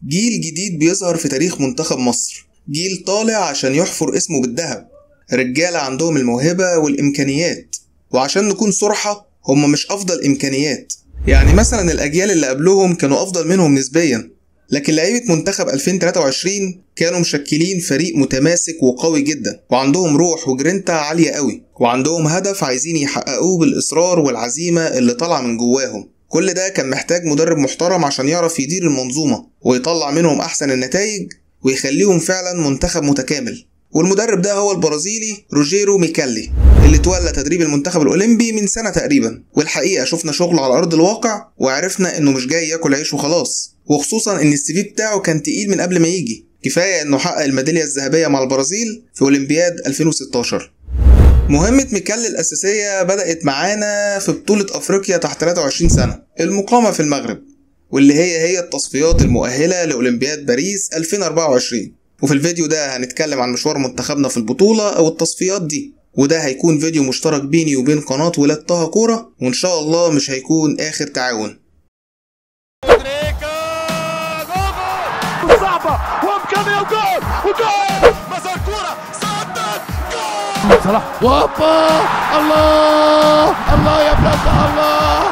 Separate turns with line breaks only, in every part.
جيل جديد بيظهر في تاريخ منتخب مصر، جيل طالع عشان يحفر اسمه بالذهب، رجالة عندهم الموهبة والإمكانيات. وعشان نكون صرحة، هم مش أفضل إمكانيات، يعني مثلا الأجيال اللي قبلهم كانوا أفضل منهم نسبيا، لكن لعيبة منتخب 2023 كانوا مشكلين فريق متماسك وقوي جدا، وعندهم روح وجرينتا عالية قوي، وعندهم هدف عايزين يحققوه بالإصرار والعزيمة اللي طالعة من جواهم. كل ده كان محتاج مدرب محترم عشان يعرف يدير المنظومة ويطلع منهم أحسن النتائج ويخليهم فعلا منتخب متكامل. والمدرب ده هو البرازيلي روجيرو ميكالي، اللي تولى تدريب المنتخب الأولمبي من سنة تقريبا. والحقيقة شفنا شغله على أرض الواقع وعرفنا إنه مش جاي ياكل عيش وخلاص، وخصوصا إن السي في بتاعه كان تقيل من قبل ما يجي. كفاية إنه حقق الميدالية الذهبية مع البرازيل في أولمبياد 2016. مهمة ميكالي الأساسية بدأت معانا في بطولة أفريقيا تحت 23 سنة المقامة في المغرب، واللي هي التصفيات المؤهلة لأولمبياد باريس 2024. وفي الفيديو ده هنتكلم عن مشوار منتخبنا في البطولة أو التصفيات دي، وده هيكون فيديو مشترك بيني وبين قناة ولاد طه كورة، وإن شاء الله مش هيكون آخر تعاون.
صعبة وإمكانية وجول وجول مسار كورة صدت جول صلاح وهوبا الله الله يا بلاد الله.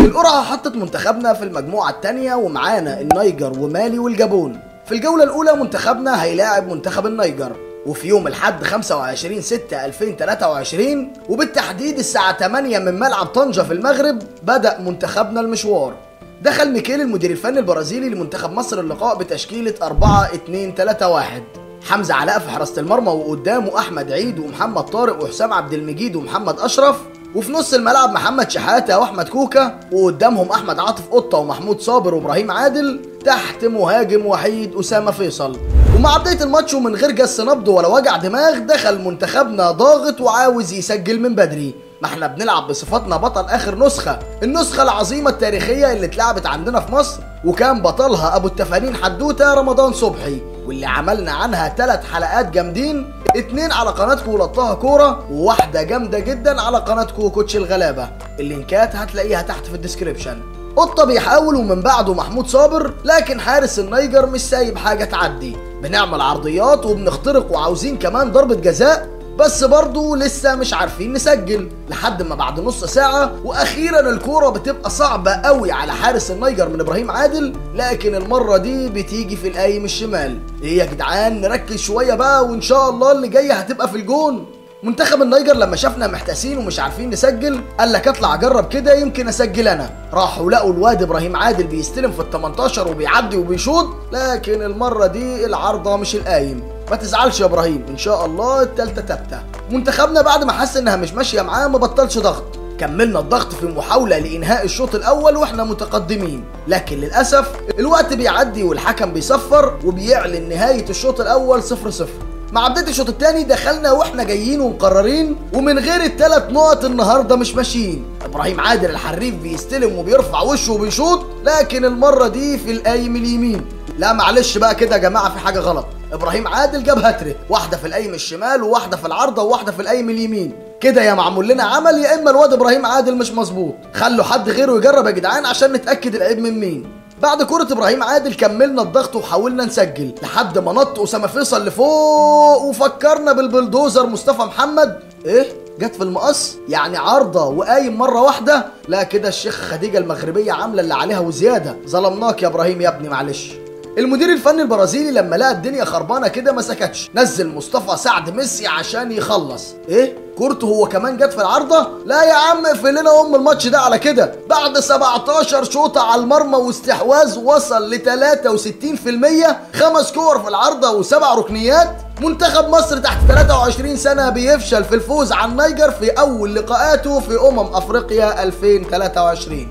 القرعة حطت منتخبنا في المجموعة الثانية ومعانا النيجر ومالي والجابون. في الجولة الأولى منتخبنا هيلاعب منتخب النيجر، وفي يوم الحد 25/6/2023 وبالتحديد الساعة 8 من ملعب طنجة في المغرب بدأ منتخبنا المشوار. دخل ميكيل المدير الفني البرازيلي لمنتخب مصر اللقاء بتشكيلة 4-2-3-1، حمزة علاء في حراسة المرمى وقدامه أحمد عيد ومحمد طارق وحسام عبد المجيد ومحمد أشرف، وفي نص الملعب محمد شحاتة وأحمد كوكا، وقدامهم أحمد عاطف قطة ومحمود صابر وإبراهيم عادل، تحت مهاجم وحيد أسامة فيصل. ومع بداية الماتش ومن غير جس نبض ولا وجع دماغ دخل منتخبنا ضاغط وعاوز يسجل من بدري. ما احنا بنلعب بصفتنا بطل اخر نسخة، النسخة العظيمة التاريخية اللي اتلعبت عندنا في مصر، وكان بطلها ابو التفانين حدوتة رمضان صبحي، واللي عملنا عنها 3 حلقات جامدين، 2 على قناتكم ولاد طه كورة، وواحدة جامدة جدا على قناتكم كوتش الغلابة. اللينكات هتلاقيها تحت في ال description. قطة بيحاول ومن بعده محمود صابر، لكن حارس النيجر مش سايب حاجة تعدي. بنعمل عرضيات وبنخترق وعاوزين كمان ضربة جزاء، بس برضه لسه مش عارفين نسجل، لحد ما بعد نص ساعة واخيرا الكورة بتبقى صعبة قوي على حارس النيجر من ابراهيم عادل، لكن المرة دي بتيجي في القايم الشمال. ايه يا جدعان، نركز شوية بقى وان شاء الله اللي جاية هتبقى في الجون. منتخب النيجر لما شافنا محتاسين ومش عارفين نسجل قال لك اطلع اجرب كده يمكن اسجل انا. راحوا لقوا الواد ابراهيم عادل بيستلم في ال 18 وبيعدي وبيشوط، لكن المرة دي العارضة مش القايم. ما تزعلش يا ابراهيم، ان شاء الله التالتة تابتة. منتخبنا بعد ما حس انها مش ماشية معاه ما بطلش ضغط، كملنا الضغط في محاولة لإنهاء الشوط الأول واحنا متقدمين، لكن للأسف الوقت بيعدي والحكم بيصفر وبيعلن نهاية الشوط الأول 0-0. مع بداية الشوط الثاني دخلنا واحنا جايين ومقررين ومن غير ال3 نقط النهارده مش ماشيين. ابراهيم عادل الحريف بيستلم وبيرفع وشه وبيشوط، لكن المرة دي في القايم اليمين. لا معلش بقى كده يا جماعة، في حاجة غلط. ابراهيم عادل جاب هاتريك، واحدة في القايم الشمال وواحدة في العارضة وواحدة في القايم اليمين. كده يا معمول لنا عمل يا اما الواد ابراهيم عادل مش مظبوط. خلوا حد غيره يجرب يا جدعان عشان نتاكد العيب من مين. بعد كرة ابراهيم عادل كملنا الضغط وحاولنا نسجل لحد ما نط اسامة فيصل لفوق وفكرنا بالبلدوزر مصطفى محمد. ايه جت في المقص يعني، عارضة وقايم مرة واحدة. لا كده الشيخ خديجة المغربية عاملة اللي عليها وزيادة، ظلمناك يا ابراهيم يا ابني معلش. المدير الفني البرازيلي لما لقى الدنيا خربانة كده ما سكتش، نزل مصطفى سعد ميسي عشان يخلص. ايه كورته هو كمان جت في العارضة؟ لا يا عم اقفل لنا ام الماتش ده على كده. بعد 17 شوطه على المرمى واستحواذ وصل ل 63%، 5 كور في العارضة و7 ركنيات. منتخب مصر تحت 23 سنة بيفشل في الفوز على النيجر في اول لقاءاته في افريقيا 2023.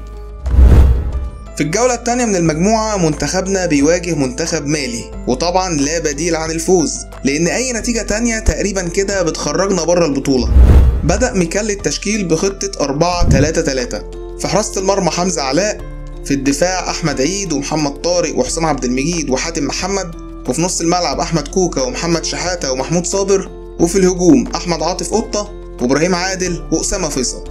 في الجولة الثانية من المجموعة منتخبنا بيواجه منتخب مالي، وطبعا لا بديل عن الفوز لأن أي نتيجة تانية تقريبا كده بتخرجنا بره البطولة. بدأ ميكالي التشكيل بخطة 4-3-3، في حراسة المرمى حمزة علاء، في الدفاع أحمد عيد ومحمد طارق وحسام عبد المجيد وحاتم محمد، وفي نص الملعب أحمد كوكا ومحمد شحاتة ومحمود صابر، وفي الهجوم أحمد عاطف قطة وإبراهيم عادل وأسامة فيصل.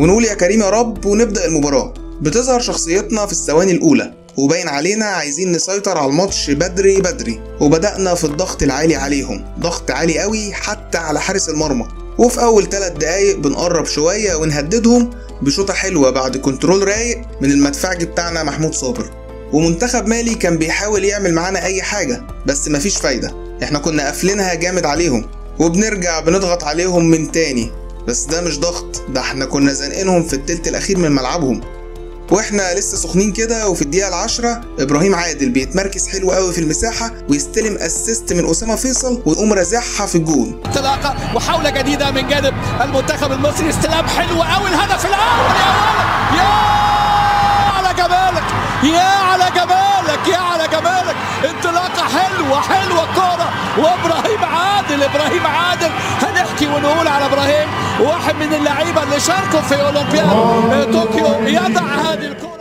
ونقول يا كريم يا رب ونبدأ المباراة. بتظهر شخصيتنا في الثواني الأولى وباين علينا عايزين نسيطر على الماتش بدري بدري، وبدأنا في الضغط العالي عليهم، ضغط عالي قوي حتى على حارس المرمى. وفي أول 3 دقايق بنقرب شوية ونهددهم بشوطة حلوة بعد control رايق من المدفعجي بتاعنا محمود صابر. ومنتخب مالي كان بيحاول يعمل معانا أي حاجة بس مفيش فايدة، احنا كنا قافلينها جامد عليهم وبنرجع بنضغط عليهم من تاني، بس ده مش ضغط، ده احنا كنا زنقينهم في التلت الأخير من ملعبهم. واحنا لسه سخنين كده، وفي الدقيقة 10 ابراهيم عادل بيتمركز حلو قوي في المساحة ويستلم assist من أسامة فيصل ويقوم رازعها في الجون.
انطلاقة محاولة جديدة من جانب المنتخب المصري، استلام حلو قوي، الهدف الأول يا ولد، يا على جمالك، يا على جمالك، يا على جمالك، انطلاقة حلوة حلوة الكورة، وابراهيم عادل، ابراهيم عادل هنحكي ونقول على ابراهيم، واحد من اللعيبة اللي شاركوا في اولمبياد طوكيو، يضع هذه الكرة.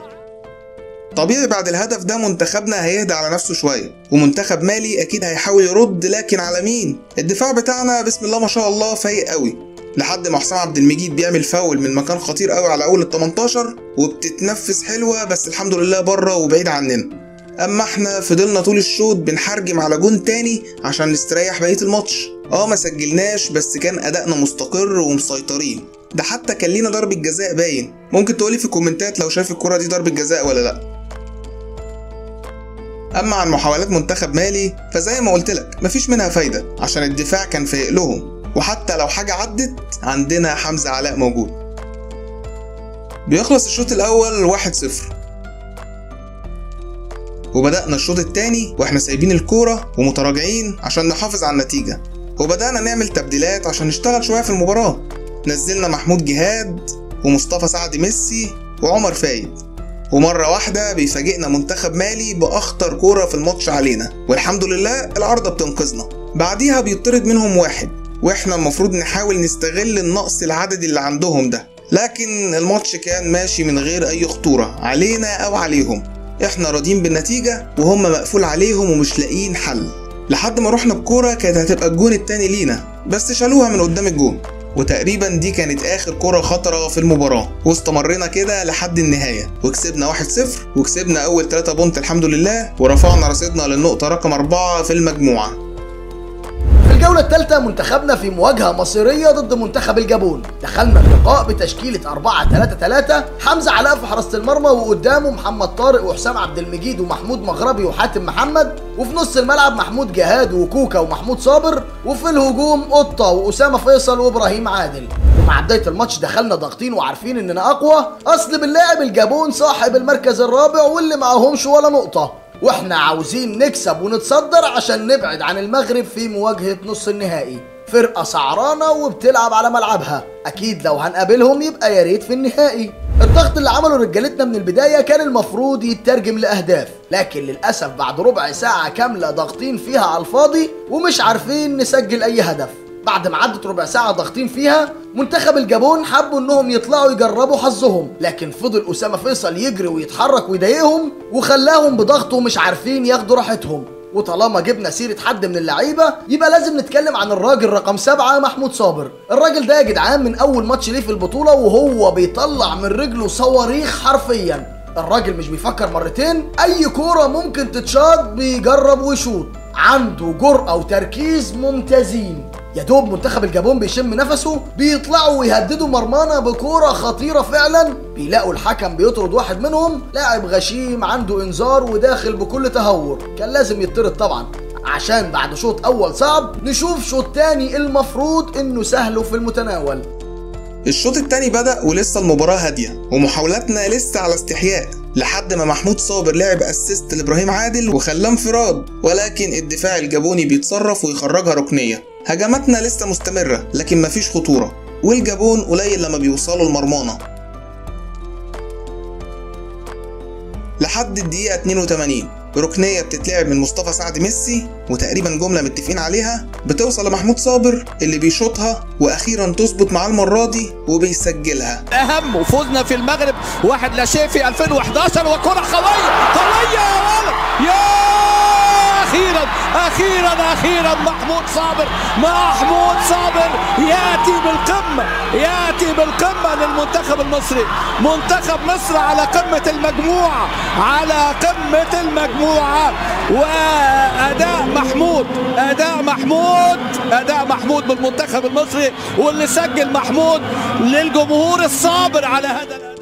طبيعي بعد الهدف ده منتخبنا هيهدى على نفسه شوية، ومنتخب مالي اكيد هيحاول يرد، لكن على مين؟ الدفاع بتاعنا بسم الله ما شاء الله فايق قوي، لحد ما حسام عبد المجيد بيعمل فاول من مكان خطير قوي على اول ال 18 وبتتنفس حلوة، بس الحمد لله بره وبعيد عننا. اما احنا فضلنا طول الشوط بنحرجم على جون تاني عشان نستريح بقية الماتش. ما سجلناش بس كان ادائنا مستقر ومسيطرين، ده حتى كان لينا ضربه جزاء باين. ممكن تقولي في الكومنتات لو شايف الكره دي ضربه جزاء ولا لا. اما عن محاولات منتخب مالي فزي ما قلت لك مفيش منها فايده عشان الدفاع كان فايق لهم، وحتى لو حاجة عدت عندنا حمزة علاء موجود. بيخلص الشوط الاول 1-0، وبدأنا الشوط الثاني واحنا سايبين الكورة ومتراجعين عشان نحافظ على النتيجة، وبدأنا نعمل تبديلات عشان نشتغل شوية في المباراة. نزلنا محمود جهاد ومصطفى سعد ميسي وعمر فايد، ومرة واحدة بيفاجئنا منتخب مالي بأخطر كورة في الماتش علينا، والحمد لله العارضة بتنقذنا. بعديها بيطرد منهم واحد، واحنا المفروض نحاول نستغل النقص العددي اللي عندهم ده، لكن الماتش كان ماشي من غير أي خطورة علينا أو عليهم. احنا راضيين بالنتيجة وهم مقفول عليهم ومش لاقيين حل، لحد ما رحنا بكورة كانت هتبقى الجون التاني لينا بس شالوها من قدام الجون، وتقريبا دي كانت اخر كرة خطرة في المباراة. واستمرينا كده لحد النهاية وكسبنا 1-0، وكسبنا اول 3 point الحمد لله، ورفعنا رصيدنا للنقطة رقم 4 في المجموعة.
في الجولة الثالثة منتخبنا في مواجهة مصيرية ضد منتخب الجابون. دخلنا اللقاء بتشكيلة 4-3-3، حمزة علاء في حراسة المرمى وقدامه محمد طارق وحسام عبد المجيد ومحمود مغربي وحاتم محمد، وفي نص الملعب محمود جهاد وكوكا ومحمود صابر، وفي الهجوم قطة وأسامة فيصل وإبراهيم عادل. ومع بداية الماتش دخلنا ضاغطين وعارفين إننا أقوى، أصل بنلاعب الجابون صاحب المركز الرابع واللي معهمش ولا نقطة، واحنا عاوزين نكسب ونتصدر عشان نبعد عن المغرب في مواجهة نص النهائي. فرقة سعرانة وبتلعب على ملعبها، اكيد لو هنقابلهم يبقى يا ريت في النهائي. الضغط اللي عمله رجالتنا من البداية كان المفروض يترجم لأهداف، لكن للأسف بعد ربع ساعة كاملة ضاغطين فيها على الفاضي ومش عارفين نسجل أي هدف. بعد ما عدت ربع ساعة ضاغطين فيها، منتخب الجابون حبوا انهم يطلعوا يجربوا حظهم، لكن فضل أسامة فيصل يجري ويتحرك ويضايقهم وخلاهم بضغطه مش عارفين ياخدوا راحتهم. وطالما جبنا سيرة حد من اللعيبة يبقى لازم نتكلم عن الراجل رقم 7 محمود صابر. الراجل ده يا جدعان من أول ماتش ليه في البطولة وهو بيطلع من رجله صواريخ حرفيا. الراجل مش بيفكر مرتين، أي كورة ممكن تتشاط بيجرب ويشوط، عنده جرأة وتركيز ممتازين. يا دوب منتخب الجابون بيشم نفسه، بيطلعوا ويهددوا مرمانا بكورة خطيرة فعلا، بيلاقوا الحكم بيطرد واحد منهم، لاعب غشيم عنده انذار وداخل بكل تهور، كان لازم يطرد طبعا، عشان بعد شوط اول صعب نشوف شوط تاني المفروض انه سهل وفي المتناول.
الشوط التاني بدأ ولسه المباراة هادية ومحاولاتنا لسه على استحياء، لحد ما محمود صابر لعب assist لابراهيم عادل وخلاه انفراد، ولكن الدفاع الجابوني بيتصرف ويخرجها ركنية. هجماتنا لسه مستمرة لكن مفيش خطورة، والجابون قليل لما بيوصلوا المرمانة. لحد الدقيقة 82 ركنية بتتلعب من مصطفى سعد ميسي، وتقريبا جملة متفقين عليها بتوصل لمحمود صابر اللي بيشوطها واخيرا تظبط معاه المرة دي وبيسجلها.
اهم وفوزنا في المغرب 1-0 في 2011، وكرة قوية قوية يا ولد، يا اخيرا واخيرا اخيرا محمود صابر، محمود صابر ياتي بالقمه، ياتي بالقمه للمنتخب المصري. منتخب مصر على قمة المجموعة، على قمة المجموعة. واداء محمود، اداء محمود، اداء محمود بالمنتخب المصري، واللي سجل محمود للجمهور الصابر على هذا الاداء.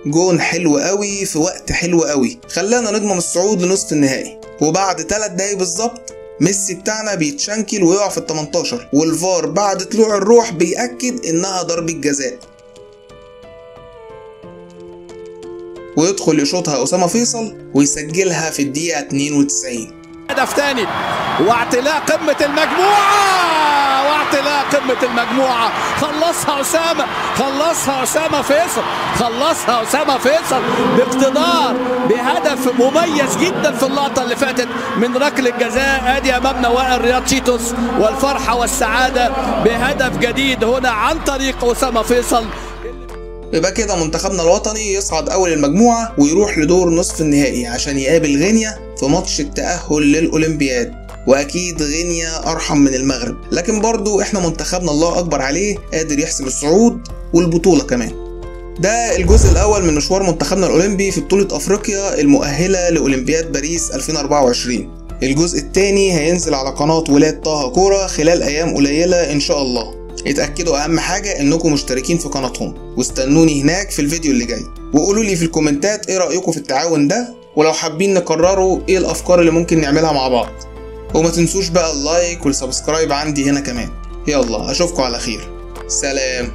جون حلو قوي في وقت حلو قوي، خلانا نضمن الصعود لنصف النهائي. وبعد 3 دقايق بالظبط ميسي بتاعنا بيتشنكل ويقع في ال18، والفار بعد طلوع الروح بيأكد انها ضربة جزاء، ويدخل يشوطها أسامة فيصل ويسجلها في الدقيقة 92.
هدف ثاني واعتلاء قمة المجموعة، واعتلاء قمة المجموعة. خلصها أسامة، خلصها أسامة فيصل، خلصها أسامة فيصل باقتدار، بهدف مميز جدا في اللقطة اللي فاتت من ركلة جزاء. ادي امامنا وائل رياض شيتوس، والفرحة والسعادة بهدف جديد هنا عن طريق أسامة فيصل.
يبقى كده منتخبنا الوطني يصعد أول المجموعة ويروح لدور نصف النهائي عشان يقابل غينيا في ماتش التأهل للأولمبياد. وأكيد غينيا أرحم من المغرب، لكن برضو إحنا منتخبنا الله أكبر عليه، قادر يحسم الصعود والبطولة كمان. ده الجزء الأول من مشوار منتخبنا الأولمبي في بطولة أفريقيا المؤهلة لأولمبياد باريس 2024. الجزء الثاني هينزل على قناة ولاد طه كورة خلال أيام قليلة إن شاء الله. اتأكدوا أهم حاجة إنكم مشتركين في قناتهم، واستنوني هناك في الفيديو اللي جاي، وقولوا لي في الكومنتات إيه رأيكم في التعاون ده، ولو حابين نكرره إيه الأفكار اللي ممكن نعملها مع بعض. وما تنسوش بقى ال like وال subscribe عندي هنا كمان. يلا أشوفكم على خير، سلام.